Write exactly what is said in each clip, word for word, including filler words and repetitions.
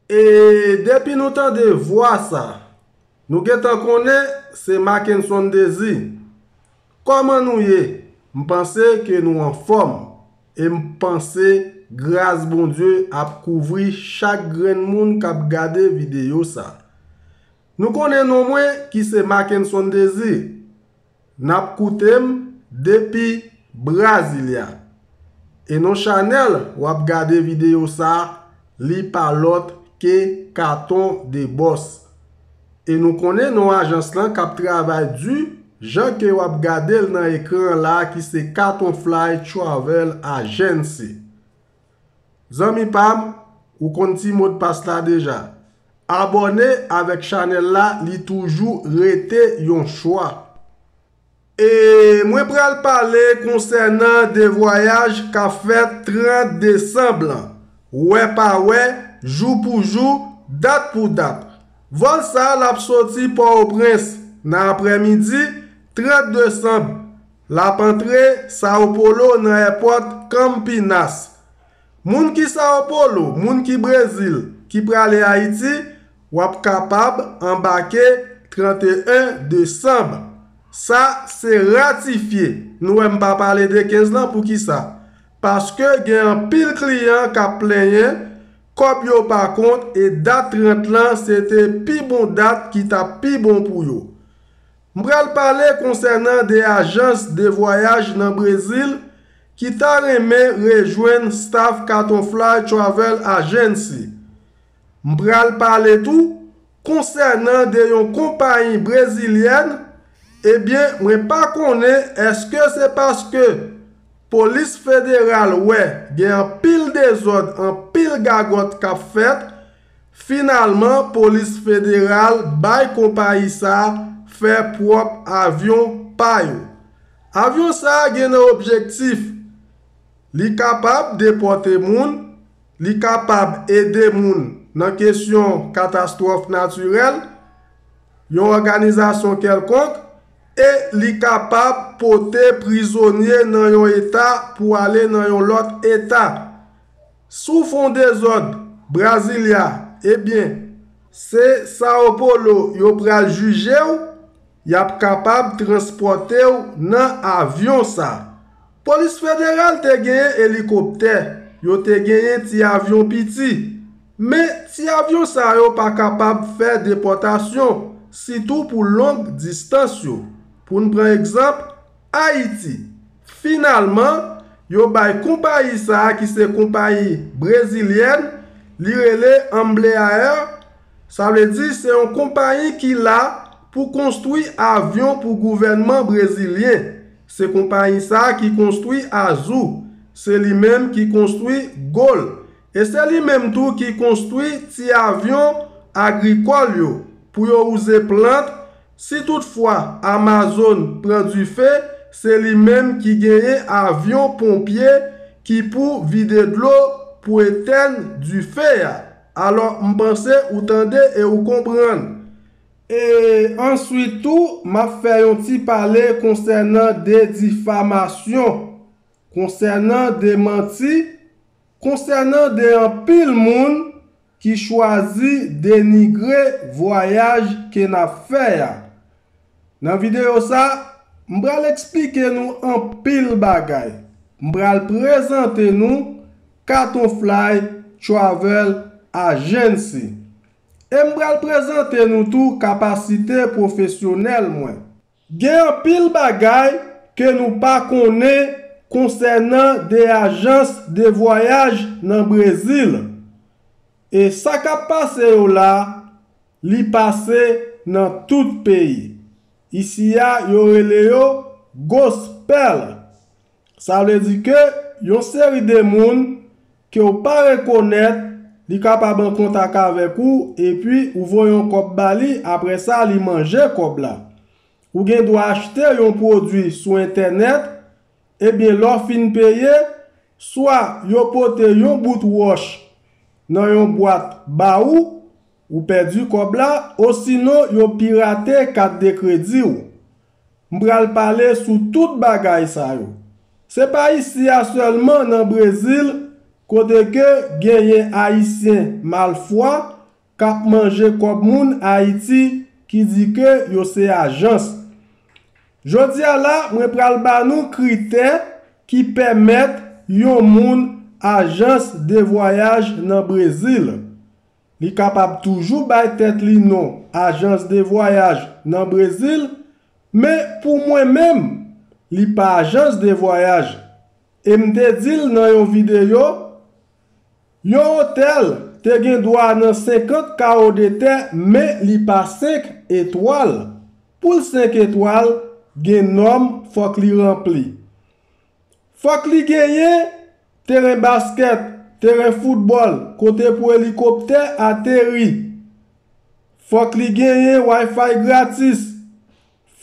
E depi nou tande vwa sa, nou gentan konnen se Mackenson Désir. Kòman nou ye? M panse ke nou anfòm. E m panse gras Bondye ap kouvri chak grenn moun k ap gade videyo sa. Nou konnen non mwen ki se Mackenson Désir. N ap koute m depi Brasilia. E non chanèl w ap gade videyo sa, li pa lòt ke Katon de Bòs. E nou konnen non ajans lan k ap travay di, jan ke w ap gade l nan ekran an la, ki se Katon Fly Travel Agency. Zanmi pa m, ou konn ti modpas la deja. Abòne avèk chanèl la, li toujou rete yon chwa. E mwen pral pale konsènan de vwayaj k ap fèt trant desanm lan. Wè pa wè, jou pou jou, dat pou dat. Vòl sa l ap soti Pòtoprens nan aprèmidi trant desanm. L ap antre Sao Paulo nan èpòt Campinas. Moun ki Sao Paulo, moun ki Brezil, ki prale Ayiti, w ap kapab anbake trant e en desanm. Sa se ratifye. Nou wè m pa pale de kenz lan, poukisa? Paske gen anpil kliyan k ap plenyen, kòb yo pa kont e dat trant lan se te pi bon dat ki t ap pi bon pou yo. M pral pale konsènan de ajans de vwayaj nan Brezil ki ta renmen rejwenn staff Katon Fly Travel Agency. M pral pale tou konsènan de yon konpayi brezilyèn. Ebyen, mwen pa konnen èske se paske polis federal wè gen anpil dezòd, anpil gagòt k ap fèt, finalman polis federal bay konpayi sa fè pwòp avyon pa yo. Avyon sa gen nan objektif li kapab depòte moun, li kapab ede moun nan kesyon katastwòf natirèl, yon òganizasyon kèlkonk, e li kapab pote prizonye nan yon eta pou ale nan yon lòt eta. Si w fè yon dezòd Brasilia, ebyen, se Sao Paulo yo pral jije w, y ap kapab transpòte w nan avyon sa. Polis federal te genyen elikoptè, yo te genyen ti avyon piti. Men, ti avyon sa yo pa kapab fè depòtasyon, sitou pou long distans yo. Pou n pran egzanp, Ayiti. Finalman, yo bay konpayi sa a ki se konpayi brezilyèn, li rele Embraer, sa vle di se yon konpayi ki la pou konstwi avyon pou gouvènman brezilyen. Se konpayi sa a ki konstwi Azul, se li menm ki konstwi Gol, e se li menm tou ki konstwi ti avyon agrikòl yo pou yo wouze plant. Si toutfwa Amazon pran dife, se li menm ki genyen avyon ponpye ki pou vide dlo pou etèn dife a. Alò, m panse ou tande e ou konprann. E answit tou, m ap fè yon ti pale konsènan de difamasyon, konsènan de manti, konsènan de anpil moun ki chwazi denigre vwayaj ke n ap fè a. Nan videyo sa, m pral eksplike nou anpil bagay. M pral prezante nou Katon Fly Travel Agency. E m pral prezante nou tou kapasite pwofesyonèl mwen. Gen anpil bagay ke nou pa konnen konsènan de ajans de vwayaj nan Brezil. E sa k ap pase yo la, li pase nan tout peyi. Isi a, yo rele yo gospel. Sa vle di ke yon seri de moun ke w pa rekonèt, li kapab an kontak avèk ou, epi ou voye yon kòb ba li, apre sa, li manje kòb la. Ou gen dwa achte yon pwodui sou entènèt, ebyen, lè w fin peye, swa yo pote yon bout wòch nan yon bwat ba ou, ou pèdi kòb la, osinon yo pirate kat de kredi w. M pral pale sou tout bagay sa yo. Se pa isi a sèlman nan Brezil kote ke genyen Ayisyen malfwa k ap manje kòb moun Ayiti ki di ke yo se ajans. Jodi a la, mwen pral ba nou kritè ki pèmèt yon moun ajans de vwayaj nan Brezil. Li kapab toujou bay tèt li non ajans de vwayaj nan Brezil, men pou mwen menm, li pa ajans de vwayaj. E m te di l nan yon videyo, yon otèl te gen dwa nan senkant kawo de tè, men li pa senk etwal. Pou l senk etwal, gen nòm fòk li ranpli. Fòk li genyen teren baskèt, teren foutbòl, kote pou elikoptè ateri. Fòk li genyen Wi-Fi gratis.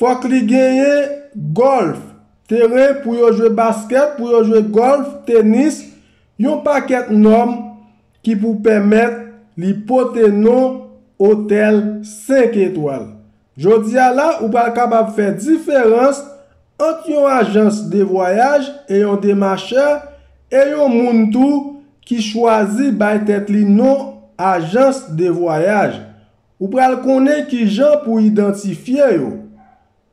Fòk li genyen gòlf, teren pou yo jwe baskèt, pou yo jwe gòlf, tenis, yon pakèt nòm ki pou pèmèt li pote non otèl senk etwal. Jodi a la, ou pral kapab fè diferans ant yon ajans de vwayaj e yon demachè e yon moun tou ki chwazi bay tèt li non ajans de vwayaj. Ou pral konnen kijan pou idantifye yo.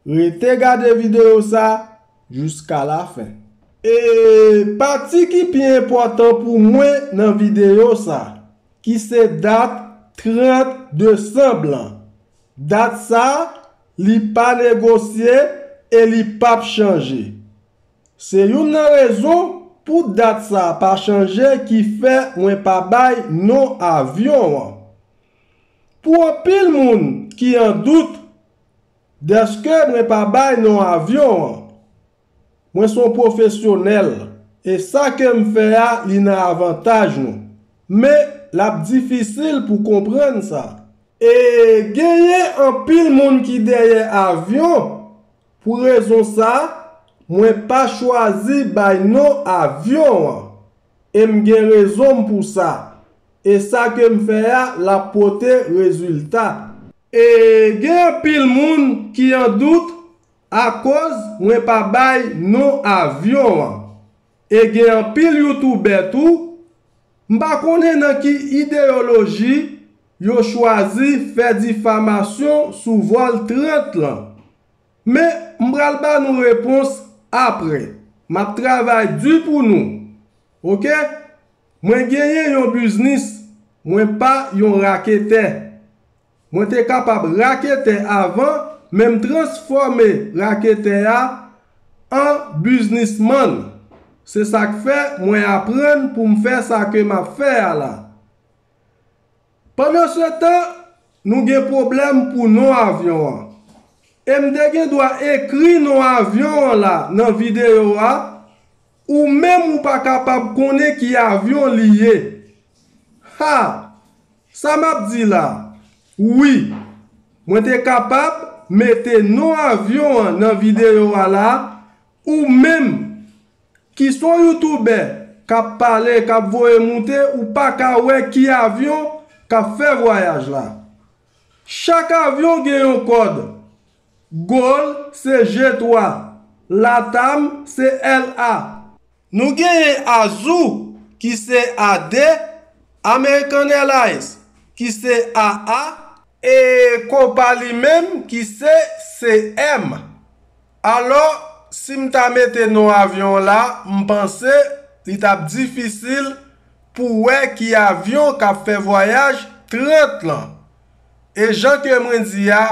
Rete gade videyo sa jiska lafen. E pati ki pi enpòtan pou mwen nan videyo sa, ki se dat trant desanm lan. Dat sa, li pa negosye e li p ap chanje. Se youn nan rezon pou dat sa pa chanje ki fè mwen pa bay non avyon an. Pou anpil moun ki an dout dèske mwen pa bay non avyon an, mwen se yon pwofesyonèl e sa ke m fè a li nan avantaj nou. Men, l ap difisil pou konprann sa. E genyen anpil moun ki dèyè avyon. Pou rezon sa, mwen pa chwazi bay non avyon an. E m gen rezon m pou sa. E sa ke m fè a, l ap pote rezilta. E gen anpil moun ki an dout akoz mwen pa bay non avyon an. E gen anpil youtubè tou, m pa konnen nan ki ideyoloji yo chwazi fè difamasyon sou vòl trant lan. Men, m pral ba nou repons apre. M ap travay di pou nou. Oke? Mwen genyen yon biznis. Mwen pa yon raketè. Mwen te kapab raketè avan, men m transfòme raketè a an biznismann. Se sa k fè mwen aprann pou m fè sa ke m ap fè a la. Pandansetan, nou gen pwoblèm pou non avyon an. E m te gen dwa ekri non avyon an la nan videyo a, ou menm ou pa kapab konnen ki avyon li ye. Ha! Sa m ap di la? Wi, mwen te kapab mete non avyon an nan videyo a la, ou menm ki se yon youtubè k ap pale, k ap voye moute, ou pa ka wè ki avyon k ap fè vwayaj la. Chak avyon gen yon kòd. Gol se G twa, Latam se L A. Nou genyen Azul ki se A D, American Airlines ki se A A, e Copa li menm ki se C M. Alò, si m ta mete non avyon an la, m panse li t ap difisil pou wè ki avyon k ap fè vwayaj trant lan. E jan ke mwen di a,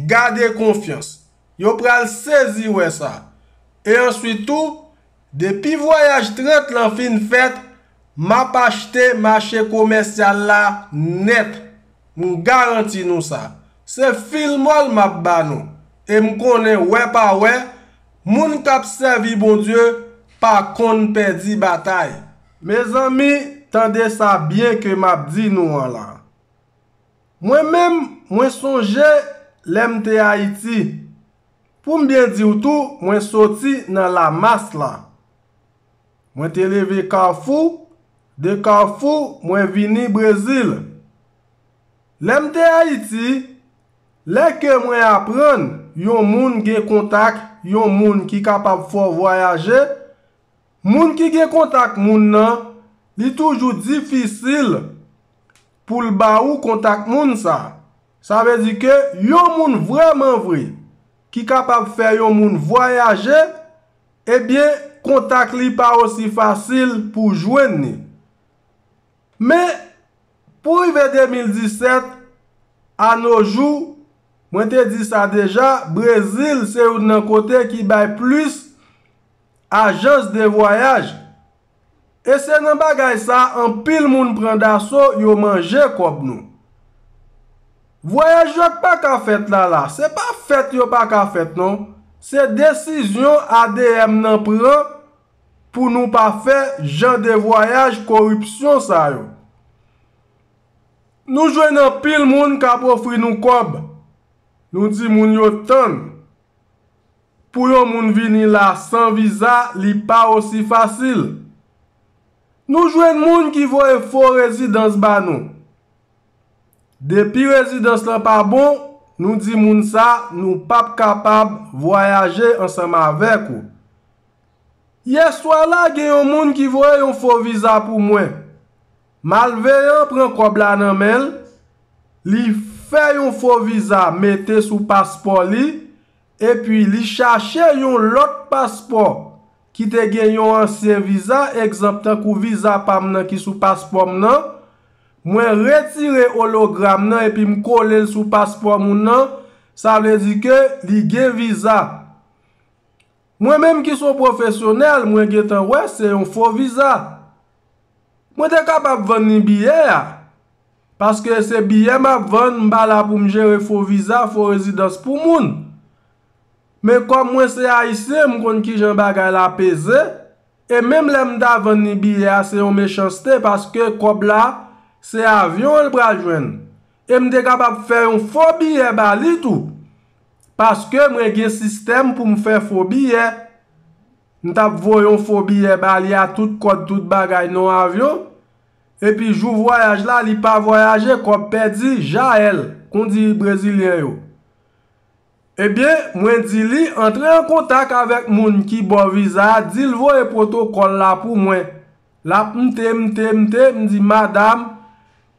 gade konfyans. Yo pral sezi wè sa. E answit tou, depi vwayaj trant lan fin fèt, m ap achte mache komèsyal la nèt. M garanti nou sa. Se fil mòl m ap ba nou. E m konnen wè pa wè, moun k ap sèvi Bondye pa konn pèdi batay. Mezanmi, tande sa byen ke m ap di nou an la. Mwen menm, mwen sonje lè m te Ayiti. Pou m byen di w tou, mwen soti nan Lamas la. Mwen te leve Kafou, de Kafou, mwen vini Brezil. Lè m te Ayiti, lè ke mwen aprann yon moun gen kontak, yon moun ki kapab fè w vwayaje, moun ki gen kontak moun nan, li toujou difisil pou l ba ou kontak moun sa. Sa vle di ke yon moun vrèman vre ki kapab fè yon moun vwayaje, ebyen, kontak li pa osi fasil pou jwenn li. Men, pou rive de mil disèt, a no jou, mwen te di sa deja, Brezil se youn nan kote ki bay plis ajans de vwayaj. E se nan bagay sa anpil moun pran daso, yo manje kòb nou. Vwayaj yo k pa ka fèt la la, se pa fèt yo pa ka fèt non, se desizyon A D M nan pran pou nou pa fè jan de vwayaj koripsyon sa yo. Nou jwenn anpil moun k ap ofri nou kòb. Nou di moun yo tann. Pou yon moun vini la san viza, li pa osi fasil. Nou jwenn moun ki voye fo rezidans ba nou. Depi rezidans lan pa bon, nou di moun sa nou p ap kapab vwayaje ansanm avèk ou. Yèswa la gen yon moun ki voye yon fo viza pou mwen. Malveyan pran kòb la nan men l, li fè yon fo viza mete sou paspò li, epi li chache yon lòt paspò ki te gen yon ansyen viza, egzanp tankou viza pa m nan ki sou paspò m nan, mwen retire ologram nan epi m kole l sou paspò moun nan, sa vle di ke li gen viza. Mwen menm ki se yon pwofesyonèl, mwen gentan wè se yon fo viza. Mwen te kapab vann li biyè a. Paske se biyè m ap vann, m pa la pou m jere fo viza, fo rezidans pou moun. Men kòm mwen se Ayisyen, m konn kijan bagay la peze. E menm lè m ta vann li biyè a, se yon mechanste, paske kòb la, se avyon l pral jwenn. E m te kapab fè yon fo biyè ba li tou. Paske mwen gen sistèm pou m fè fo biyè. M t ap voye yon fo biyè ba li a tout kòd, tout bagay nan yon avyon. Epi jou vwayaj la, li pa vwayaje, kòb pèdi, Jaèl, kon di brezilyen yo. Ebyen, mwen di li antre an kontak avèk moun ki ba w viza a, di l voye pwotokòl la pou mwen. L ap mte, mte, mte, m di, "Madanm,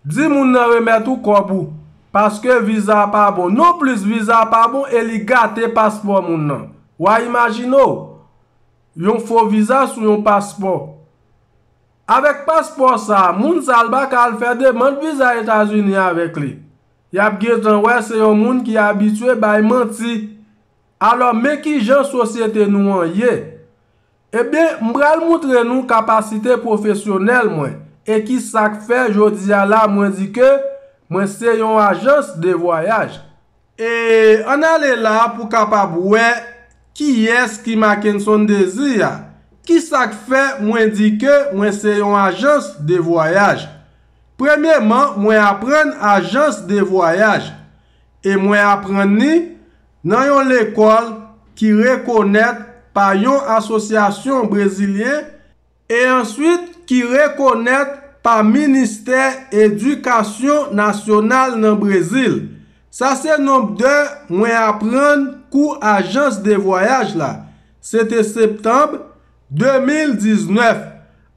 di moun nan remèt ou kòb ou, paske viza a pa bon." Nonplis, viza a pa bon e li gate paspò moun nan. W a imajine w, yon fo viza sou yon paspò. Avèk paspò sa a, moun sa a, l pa ka al fè demann viza Etazini avèk li. Y ap gentan wè se yon moun ki abitye bay manti. Alò, men kijan sosyete nou an ye. Ebyen, m pral moutre nou kapasite pwofesyonèl mwen e ki sa k fè jodi a la mwen di ke mwen se yon ajans de vwayaj. E ann ale la pou kapab wè kiyès ki Mackenson Désir a. Ki sa k fè mwen di ke mwen se yon ajans de vwayaj? Premyeman, mwen aprann ajans de vwayaj. E mwen aprann li nan yon lekòl ki rekonèt pa yon asosyasyon brezilyen e answit ki rekonèt pa Ministè Edikasyon Nasyonal nan Brezil. Sa se nonb de mwen aprann kou ajans de vwayaj la. Se te septanm de mil diznèf.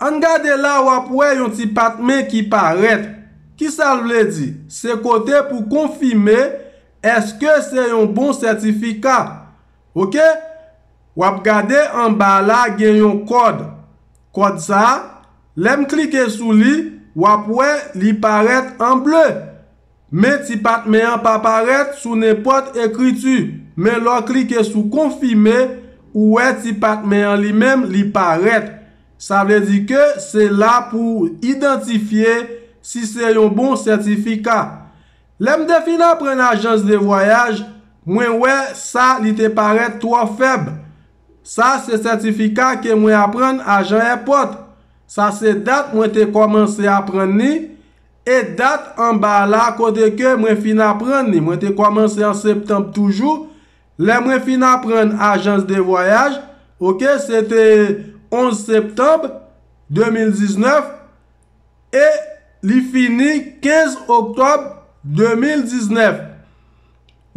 Ann gade la, w ap wè yon ti patmen ki parèt. Ki sa l vle di? Se kote pou konfime èske se yon bon sètifika. Oke? W ap gade anba la gen yon kòd. Kòd sa a, lè m klike sou li, w ap wè li parèt an ble. Men ti patmen an pa parèt sou nenpòt ekriti. Men lè w klike sou konfime, ou wè ti patmen an li menm, li parèt. Sa vle di ke se la pou idantifye si se yon bon sètifika. Lè m te fin aprann ajans de vwayaj, mwen wè sa li te parèt twò fèb. Sa se sètifika ke mwen aprann ajan èpòt. Sa se dat mwen te kòmanse aprann li e dat anba la kote ke mwen fin aprann li. Mwen te kòmanse an septanm toujou. Lè mwen fin aprann ajans de vwayaj, oke, se te onz septanm de mil diznèf e li fini kenz oktòb de mil diznèf.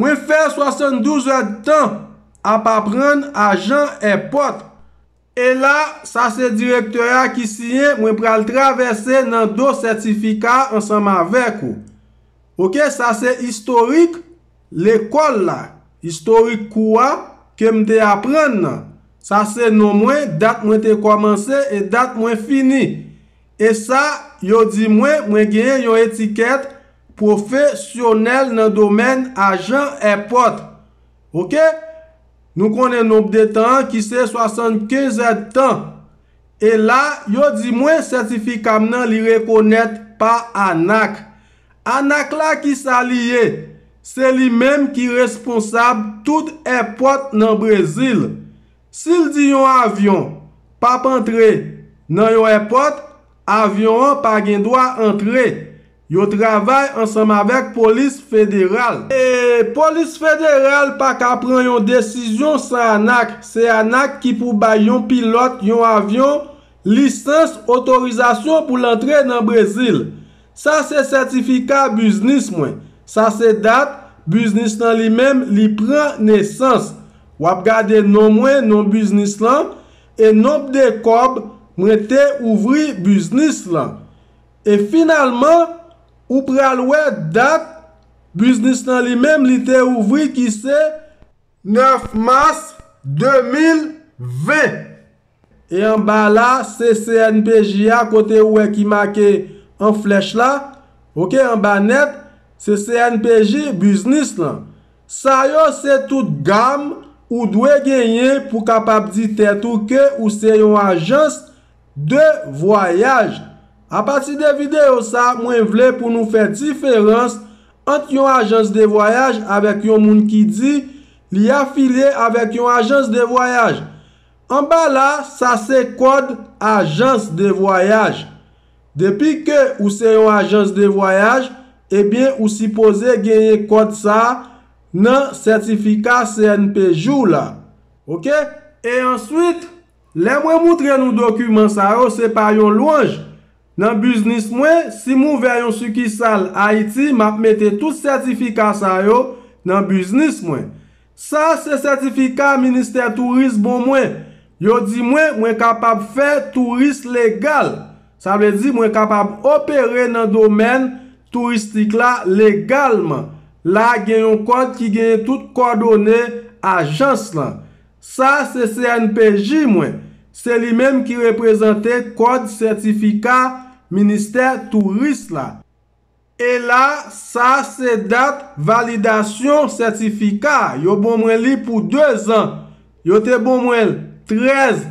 Mwen fè swasanndouz èdtan ap aprann ajan èpòt. E la, sa se direktè a ki siyen, mwen pral travèse nan do sètifika ansanm avèk ou. Oke, sa se istorik lekòl la, istorik kou a ke m te aprann nan. Sa se non mwen, dat mwen te kòmanse e dat mwen fini. E sa, yo di mwen, mwen genyen yon etikèt pwofesyonèl nan domèn ajan èpòt. Oke? Nou konnen nonb de tan an ki se swasannkenz èdtan. E la, yo di mwen sètifika m nan li rekonèt pa ANAC. ANAC la ki sa li ye? Se li menm ki responsab tout èpòt nan Brezil. Si l di yon avyon p ap antre nan yon èpòt, avyon an pa gen dwa antre. Yo travay ansanm avèk polis federal. E polis federal pa ka pran yon desizyon san ANAC. Se ANAC ki pou bay yon pilòt yon avyon lisans, otorizasyon pou l antre nan Brezil. Sa se sètifika biznis mwen. Sa se dat biznis lan li menm li pran nesans. W ap gade non mwen, non biznis lan, e nonb de kòb mwen te ouvri biznis lan. E finalman, ou pral wè dat biznis lan li menm li te ouvri ki se nèf mas de mil ven. E anba la, se C N P J a kote ou wè ki make an flèch la. Oke, anba nèt, se C N P J biznis lan. Sa yo se tout gam ou dwe genyen pou kapab di tèt ou ke ou se yon ajans de vwayaj. Apati de videyo sa, mwen vle pou nou fè diferans ant yon ajans de vwayaj avèk yon moun ki di li afilye avèk yon ajans de vwayaj. Anba la, sa se kòd ajans de vwayaj. Depi ke ou se yon ajans de vwayaj, ebyen ou sipoze genyen kòd sa nan sètifika C N P J ou la. Oke? E answit, lè mwen moutre nou dokiman sa yo, se pa yon lwanj. Nan biznis mwen, si m ouvè yon sikisal Ayiti, m ap mete tout sètifika sa yo nan biznis mwen. Sa se sètifika ministè touris bon mwen. Yo di mwen mwen kapab fè touris legal. Sa vle di mwen kapab opere nan domèn touristik la legalman. La gen yon kòd ki genyen tout kòdone ajans lan. Sa se C N P J mwen. Se li menm ki reprezante kòd sètifika ministè touris la. E la, sa se dat validasyon sètifika. Yo bon mwen li pou de zan. Yo te bon mwen l trèz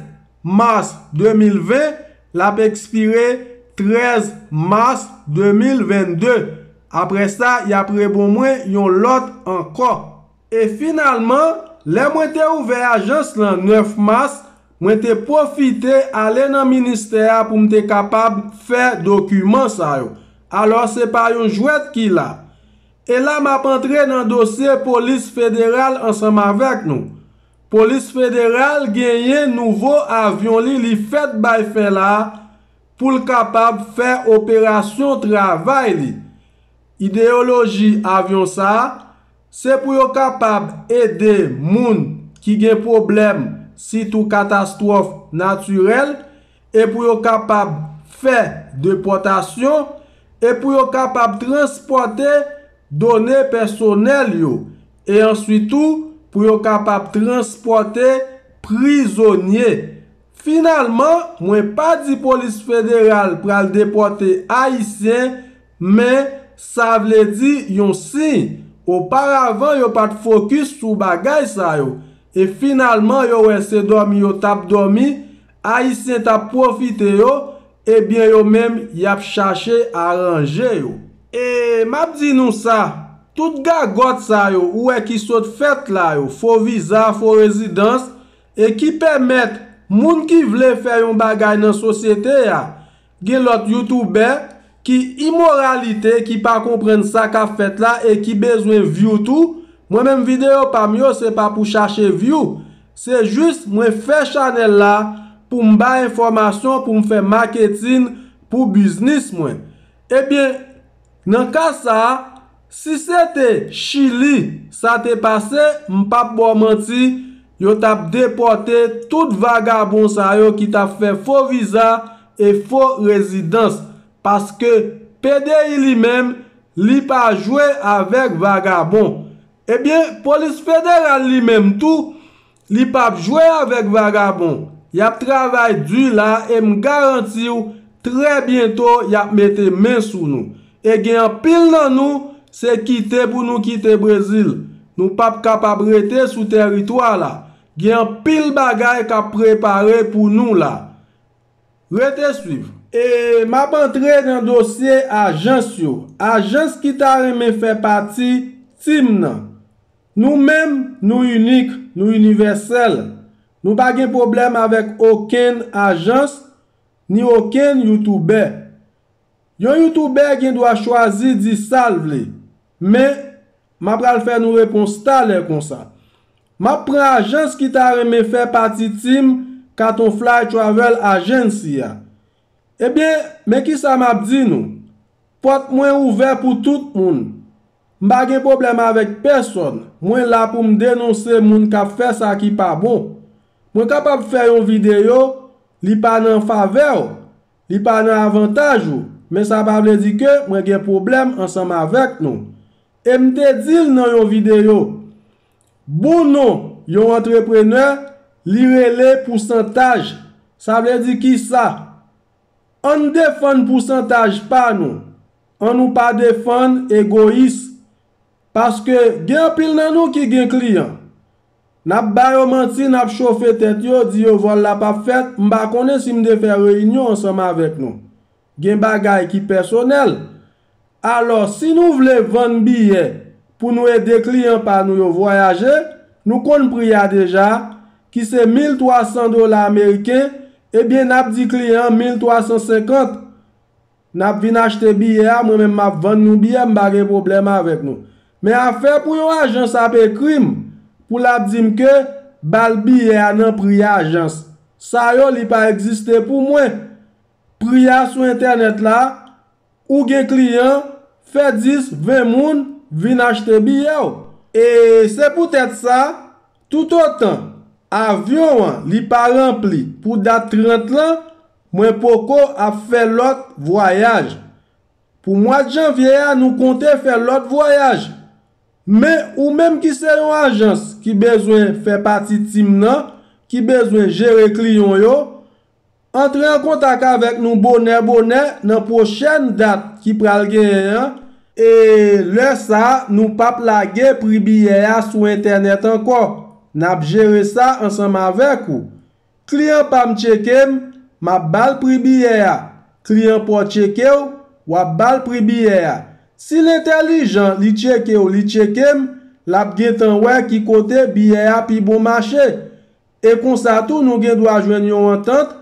mas de mil ven, l ap ekspire trèz mas de mil vennde. Apre sa, y ap rebon mwen yon lòt ankò. E finalman, lè mwen te ouvè ajans lan nèf mas, mwen te pwofite ale nan ministè a pou m te kapab fè dokiman sa yo. Alò, se pa yon jwèt ki la. E la, m ap antre nan dosye polis federal ansanm avèk nou. Polis federal genyen nouvo avyon li, li fèt bay fè la pou l kapab fè operasyon travay li. Ideyoloji avyon sa a, se pou yo kapab ede moun ki gen pwoblèm, sitou katastwòf natirèl, e pou yo kapab fè depòtasyon, e pou yo kapab transpòte done pèsonèl yo, e answit tou pou yo kapab transpòte prizonye. Finalman, mwen pa di polis federal pral depòte Ayisyen, men sa vle di yon siy. Oparavan, yo pa t fokis sou bagay sa yo. E finalman, yo wè se dòmi yo t ap dòmi, Ayisyen t ap pwofite yo, ebyen yo menm, y ap chache aranje yo. E m ap di nou sa, tout gagòt sa yo, ou wè ki sot fèt la yo, fo viza, fo rezidans, e ki pèmèt moun ki vle fè yon bagay nan sosyete a, gen lòt youtoubè ki imoralite, ki pa konprann sa k ap fèt la e ki bezwen view tou. Mwen menm videyo pa m yo, se pa pou chache view. Se jis mwen fè chanèl la pou m bay enfòmasyon, pou m fè maketin pou biznis mwen. Ebyen, nan ka sa a, si se te Chili sa te pase, m p ap ba w manti, yo t ap depòte tout vagabon sa yo ki t ap fè fo viza e fo rezidans, paske P D I li menm, li pa jwe avèk vagabon. Ebyen, polis federal li menm tou, li p ap jwe avèk vagabon. Y ap travay di la e m garanti w, trè byento y ap mete men sou nou. E gen anpil nan nou, se kite pou nou kite Brezil. Nou p ap kapab rete sou tèritwa la. Gen anpil bagay k ap prepare pou nou la. Rete swiv. E m ap antre nan dosye ajans yo. Ajans ki ta renmen fè pati tim nan. Nou menm, nou inik, nou inivèsèl. Nou pa gen pwoblèm avèk okenn ajans, ni okenn youtubè. Yon youtubè gen dwa chwazi di sa l vle. Men, m ap pral fè nou repons talè konsa. M ap pran ajans ki ta renmen fè pati tim Katon Fly Travel Agency a. Ebyen, men kisa m ap di nou. Pòt mwen ouvè pou tout moun. M pa gen pwoblèm avèk pèsòn. Mwen la pou m denonse moun k ap fè sa ki pa bon. Mwen kapab fè yon videyo, li pa nan favè w, li pa nan avantaj ou, men sa pa vle di ke mwen gen pwoblèm ansanm avèk nou. E m te di l nan yon videyo, bon non yon antreprenè, li rele pousantaj. Sa vle di kisa? Ann defann pousantaj pa nou. Ann nou pa defann egoyis. Paske gen anpil nan nou ki gen kliyan. N ap ba yo manti, n ap chofe tèt yo, di yo vòl la p ap fèt, m pa konnen si m te fè reyinyon ansanm avèk nou. Gen bagay ki pèsonèl. Alò, si nou vle vann biyè pou nou ede kliyan pa nou yo vwayaje, nou konn pri a deja, ki se mil twa san dola ameriken, ebyen n ap di kliyan an mil twa san senkant. N ap vin achte biyè a, mwen menm m ap vann nou biyè, m pa gen pwoblèm avèk nou. Men afè pou yon ajans ap ekri m, pou l ap di m ke ba l biyè a nan pri ajans. Sa yo li pa egziste pou mwen. Pri a sou entènèt la, ou gen kliyan, fè dis, ven moun vin achte biyè w. E se poutèt sa, toutotan avyon an li pa ranpli pou dat trant lan, mwen poko ap fè lòt vwayaj. Pou mwa janvye a, nou konte fè lòt vwayaj. Men ou menm ki se yon ajans ki bezwen fè pati tim nan, ki bezwen jere kliyan yo, antre an kontak avèk nou bonè bonè nan pwochèn dat ki pral genyen an, e lè sa a, nou p ap lage pri biyè a sou entènèt ankò. N ap jere sa ansanm avèk ou. Kliyan pa m tcheke m, m ap ba l pri biyè a. Kliyan pa w tcheke w, w ap ba l pri biyè a. Si l entèlijan, li tcheke w, li tcheke m, l ap gentan wè ki kote biyè a pi bon mache. E konsa tou, nou gen dwa jwenn yon antant,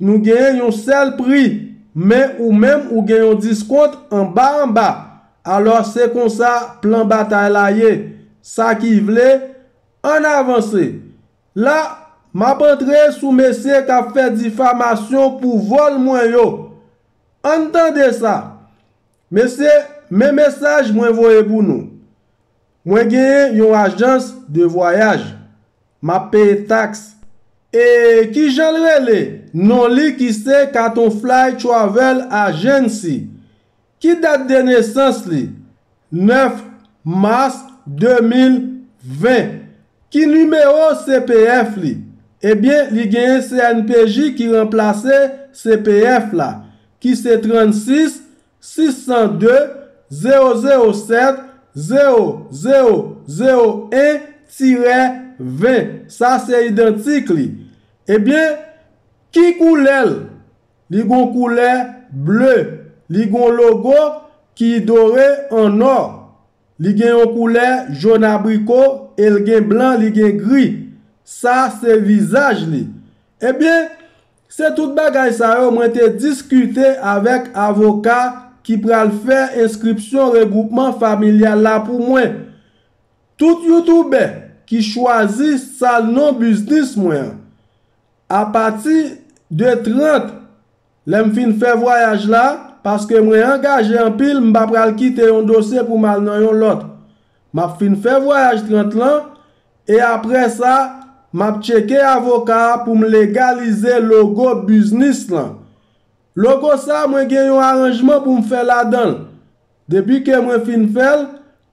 nou genyen yon sèl pri, men ou menm ou gen yon diskont anba anba. Alò, se konsa plan batay la ye. Sa ki vle, ann avanse. La, m ap antre sou mesye k ap fè difamasyon pou vòl mwen yo. Ann tande sa. Mesye, men mesaj mwen voye pou nou. Mwen genyen yon ajans de vwayaj. M ap peye taks. E kijan l rele? Non li ki se Katon Fly Travel Agency. Ki dat de nesans li? Nèf mas de mil ven. Ki nimewo C P F li? Ebyen, li genyen C N P J ki ranplase C P F la, ki se trannsis sis san de zewo zewo sèt zewo zewo zewo en tirè ven. Sa se idantik li. Ebyen, ki koulè l? Li gon koulè ble. Li gon logo ki dore an nò. Li gen yon koulè jòn abriko e l gen blan, li gen gri. Sa se vizaj li. Ebyen, se tout bagay sa yo mwen te diskite avèk avoka ki pral fè enskripsyon regwoupman familyal la pou mwen. Tout youtubè ki chwazi sal non biznis mwen an, apati de trant, lè m fin fè vwayaj la, paske mwen angaje anpil, m pa pral kite yon dosye pou m al nan yon lòt. M ap fin fè vwayaj trant lan, e apre sa, M ap tcheke avoka a pou m legalize logo biznis lan. Logo sa, mwen gen yon aranjman pou m fè ladan l. Depi ke mwen fin fè l,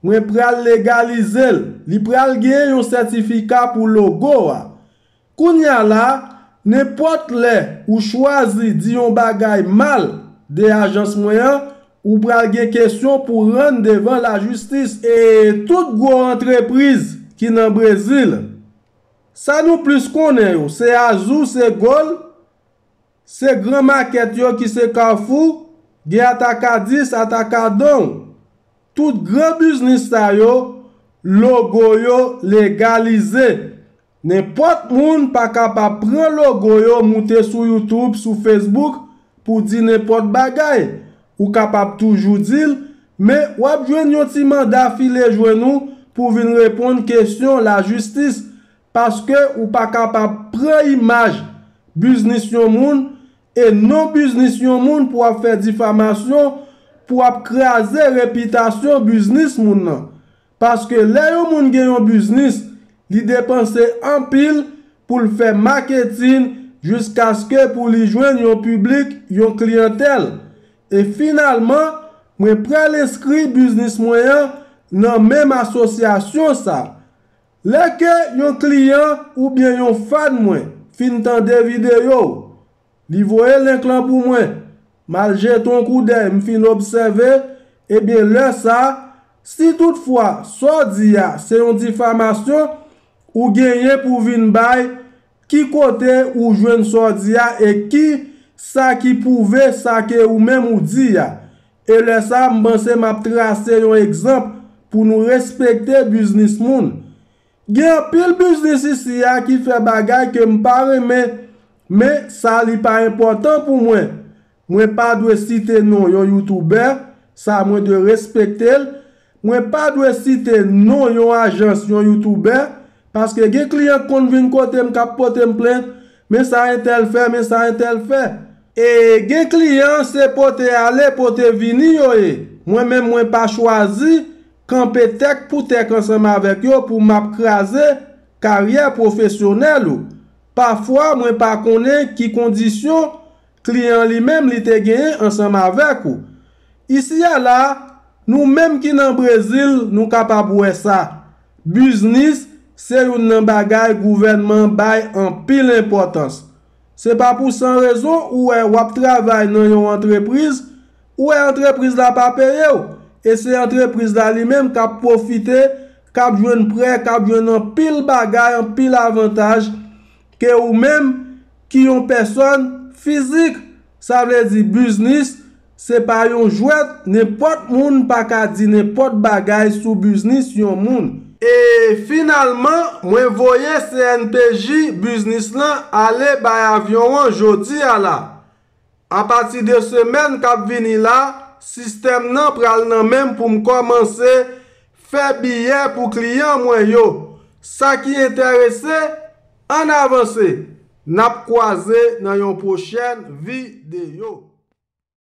mwen pral legalize l. Li pral gen yon sètifika pou logo a. Kounye a la, nenpòt lè ou chwazi di yon bagay mal de ajans mwen an, ou pral gen kesyon pou rann devan lajistis. E tout gwo antrepriz ki nan Brezil, sa nou plis konnen yo, se Azul, se Gol, se gran makèt yo ki se Carrefour, gen Atacadis, Atacadão. Tout gran biznis sa yo, logo yo legalize. Nenpòt moun pa kapab pran logo yo moute sou YouTube, sou Facebook pou di nenpòt bagay. Ou kapab toujou di l, men w ap jwenn yon ti manda file jwenn ou pou vin reponn kesyon lajistis, paske ou pa kapab pran imaj biznis yon moun e non biznis yon moun pou w ap fè difamasyon, pou w ap kraze repitasyon biznis moun nan. Paske lè yon moun gen yon biznis, li depanse anpil pou l fè maketin jiskaske pou li jwenn yon piblik, yon kliyantèl. E finalman, mwen pral enskri biznis mwen an nan menm asosyasyon sa. Lè ke yon kliyan oubyen yon fan mwen fin tande videyo w, li voye link lan pou mwen, m al jete yon koudèy, m fin obsève, ebyen lè sa, si toutfwa sa w di a se yon difamasyon, ou genyen pou vin bay ki kote ou jwenn sa w di a e ki sa ki pwouve sa ke ou menm ou di a. E lè sa, m panse m ap trase yon egzanp pou nou respekte biznis moun. Gen anpil biznis isi a ki fè bagay ke m pa renmen, men sa li pa enpòtan pou mwen. Mwen pa dwe site non yon youtubè, sa mwen dwe respekte l. Mwen pa dwe site non yon ajans yon youtubè, paske gen kliyan k konn vin kote m k ap pote m plent, men sa entèl fè, men sa entèl fè. E gen kliyan se pote ale, pote vini yo ye. Mwen menm mwen pa chwazi kanpe tèk pou tèk ansanm avèk yo pou m ap kraze karyè pwofesyonèl ou. Pafwa mwen pa konnen ki kondisyon kliyan li menm li te genyen ansanm avèk ou. Isi a la, nou menm ki nan Brezil, nou kapab wè sa. Biznis se youn nan bagay gouvènman bay anpil enpòtans. Se pa pou san rezon ou wè w ap travay nan yon antrepriz, ou wè antrepriz la pa peye w, e se antrepriz la li menm k ap pwofite, k ap jwenn prè, k ap jwenn anpil bagay, anpil avantaj ke ou menm ki yon pèsòn fizik. Sa vle di biznis se pa yon jwèt, nenpòt moun pa ka di nenpòt bagay sou biznis yon moun. E finalman, mwen voye C N P J biznis lan ale bay avyon an jodi a la. Apati de semèn k ap vini la, sistèm nan pral nan men m pou m kòmanse fè biyè pou kliyan mwen yo. Sa ki enterese, ann avanse. N ap kwaze nan yon pwochèn videyo.